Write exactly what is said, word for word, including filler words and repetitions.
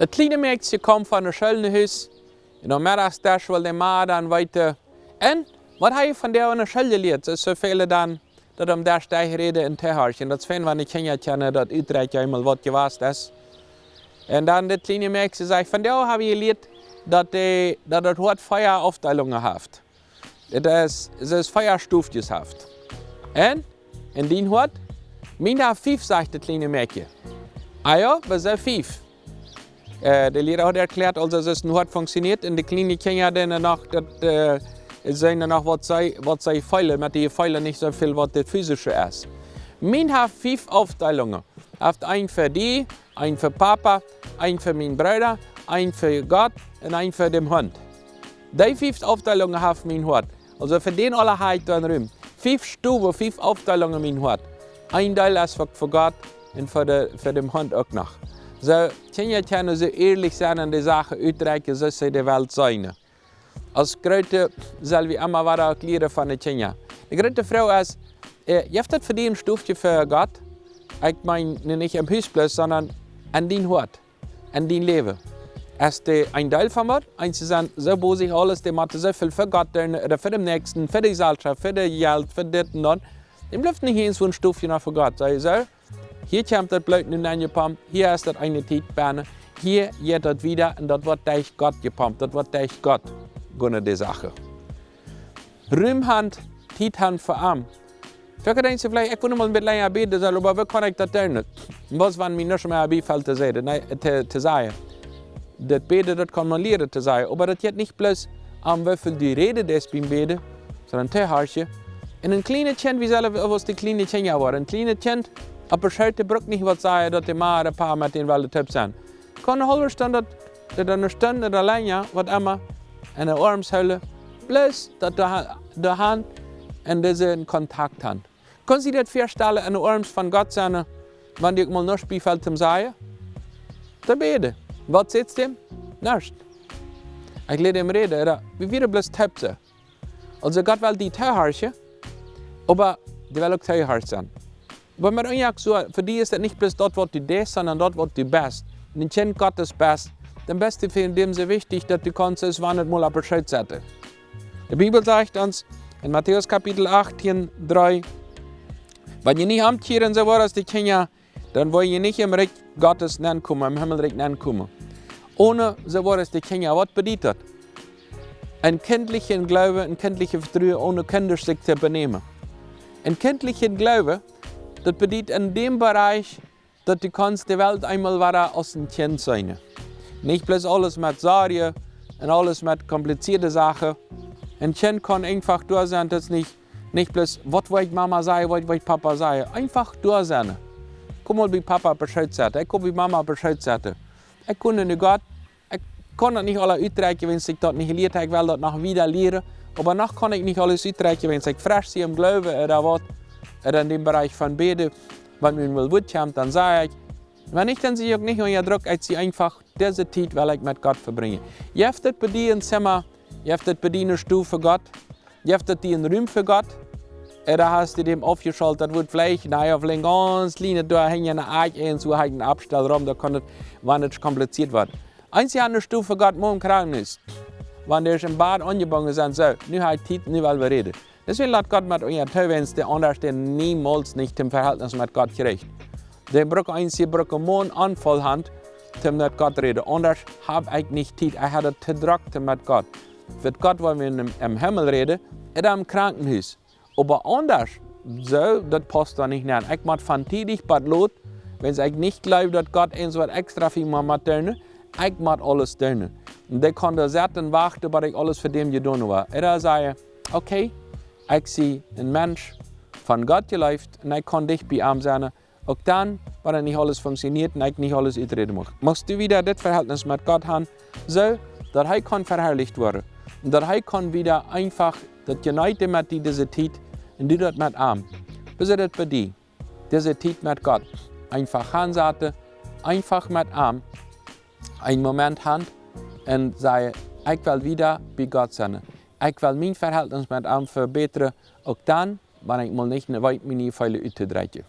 Daut kjliene Mäakje kjeem von de School no Hus. Un aum Meddachsdesch wull de Ma dan weeten: "Un, waut hab jie vondoag enne School jelieet?" Soo aus väle dan, daut aum Desch derchräden un tohorchen. Daut es fein, wan de Kjinja kjennen daut uträakjen, eemol waut jewast es. Un dan daut kjliene Mäakje säd: "Vondoag hab jie jelieet, daut de, daut daut Hoat vea Aufdeelungen haft. Daut es, daut es vea Stofkjes haft." "Un, un dien Hoat?" "Mien haft fief," sajcht daut kjliene Mäakje. "Ah jo, woo soo fief?" Äh, de Liera haud erkjläat, aulsoo, daut een Hoat funkjsioneet un de kjliene Kjinja, dee noch, daut, äh, sent noch waut see, waut see feelen, met dee feelen nich soo väl waut daut physische es. "Mien haft fief Aufdeelungen. Haft een fa die, een fa Papa, een fa mienen Brooda, een fa Gott un een fa dän Hunt. Dee fief Aufdeelungen haft mien Hoat. Aulsoo fa dän aula hab ekj dan Rum. Fief Stowen, fief Aufdeelungen mien Hoat. Een Deel es fa, fa Gott un fa de, fa dän Hunt uk noch." Soo, Kjinja kjennen soo ierlich sennen un de Sachen uträakjen, soo aus see de Welt seenen. Aus Groote sell wie emma wada uk lieren von de Kjinja. De groote Froag es, äh, jeft daut fa die een Stofkje fa Gott? Ekj meen, nich em Hus bloos, sonda en dien Hoat, en dien Läwen. Es doa een Deel von waut? Eenje sent soo bosich aules, dee motten soo väl fa Gott doonen, ooda fa dän Näakjsten, fa de Jeselschoft, fa daut Jelt, fa dit un daut. Dee blift nich eent soo een Stofkje noch fa Gott. Saj jie soo: "Hia kjemt daut Bloot nu aunjepompt, hia es daut eene Tiet bennen, hia jeit daut wieda un daut woat derch Gott jepompt, daut woat derch Gott gonen, de Sachen." Rum han, Tiet han fa am. Veleicht denkjst du veleicht: "Ekj well noch mol een bät lenja bäden, oba woo kaun ekj daut doonen?" Un waut, wan mie nuscht mea biefelt to sajen, nä, to, to sajen? Daut Bäden, daut kaun maun lieren to sajen, oba daut jeit nich bloos om woo väl du räden deist biem Bäden, sonda tohorchen. Un een kjlienet Kjint, wie sellen, aus de kjliene Kjinja wieren, een kjlienet Kjint opp de School brukt nich waut sajen, daut de Ma ooda Pa met dän well toop sennen. Kaun eene haulwe Stund daut, daut eene Stund ooda lenja, waut emma, enne Oarms hoolen, bloos daut de Ha-, de Haunt un dise een Kontakt han. Kaust du die daut väastalen, enne Oarms von Gott sennen, wan die uk mol nuscht biefelt to sajen? To bäden. Waut sajchst du am? Nuscht. Ekj lia am räden, ooda wie wieren bloos toop sennen. Aulsoo Gott well die tohorchen, oba dee well uk tohorcht sennen. Oba met ons uk soo, fa die es daut nich bloos daut, waut du deist, sonda daut, waut du best. Un een Kjint Gottes best, dan best du fa dän soo wichtich, daut du kaust, aus wan et mol opp de Schoot setten. De Bibel sajcht ons en Matäus Kapitel achtieen, dree: "Wan jie nich omkjieren, soo aus de Kjinja, dan woa jie nich em Rikj Gottes nenkomen, em Himmelrikj nenkomen." Onen soo aus de Kjinja, waut bediet daut? Een kjintlichen Gloowen, een kjintlichet Vetruen, onen kjindisch sikj to benämen. Een kjintlichen Gloowen, daut bediet en dän Bereich, daut du kaust de Welt eemol wada aus een Kjint seenen. Nich bloos aules met Sorjen un aules met komplizierte Sachen. Een Kjint kaun eefach doa sennen, daut es nich, nich bloos, waut woat Mama sajen, waut woat Papa sajen. Eefach doa sennen. Komm mol bie Papa opp de Schoot setten, ekj komm bie Mama opp de Schoot setten. Ekj kaun nu Gott, ekj kaun daut nich aules utdrekjen, wan ekj daut nich jelieet hab, ekj well daut noch wieda lieren. Oba noch kaun ekj nich aules utdrekjen, wan ekj fresch sie em Gloowen ooda waut, ooda en dän Bereich von Bäden, wan mie mol waut kjemt, dan saj ekj, wan nich, dan sie ekj uk nich unja Druck, ekj sie eefach, dise Tiet well ekj met Gott vebrinjen. Jeft et bie die een Zemma, jeft et bie die eene Stow fa Gott, jeft et die een Rum fa Gott, ooda hast du dän aufjeschalt, daut woat veleicht, nä, veleicht gaunz kjlien, doa henjt eene Akj un soo hab ekj een Aufstellrum, doa kaun et, wan et kompliziert woat. Eenje han eene Stow fa Gott, mau em Krankenhus. Wan dee em Bad aunjebungen sent, soo, nu hab ekj Tiet, nu well wie räden. Deswäajen lat Gott met ons too, wan de aundre dän niemols nich em Vehältnis met Gott kjricht. Dee brukt eenje, brukt mau een Aunfaul han, om met Gott räden. Aundasch hab ekj nich Tiet, ekj hab et too drock met Gott. Met Gott woa wie em, em Himmel räden, ooda em Krankenhus. Oba aundasch, soo, daut pausst doa nich nenn. Ekj mott von tiedich bat lot, wan ekj nich jleew, daut Gott eent waut extra fa mie mott doonen, ekj mott aules doonen. Un dee kaun doa sitten un wachten, bat ekj aules fa dän jedonen hab. Ooda saj: "Okay, ekj sie een Mensch, von Gott jeleeft, un ekj kaun dicht bie am sennen, uk dan, wan et nich aules funkjsioneet un ekj nich aules uträden mucht." Motst du wada dit Vehältnis met Gott han, soo daut hee kaun veharlicht woaren. Un daut hee kaun wada eefach daut jeneeten met die dise Tiet un du daut met am. Woo es et bie die? Dise Tiet met Gott. Eefach hansaten, eefach met am een Moment han un sajen: "Ekj well wada bie Gott sennen. Ekj well mien Vehältnis met am vebätren, uk dan, wan ekj mol nich weet, miene Jefeelen uttodrekjen."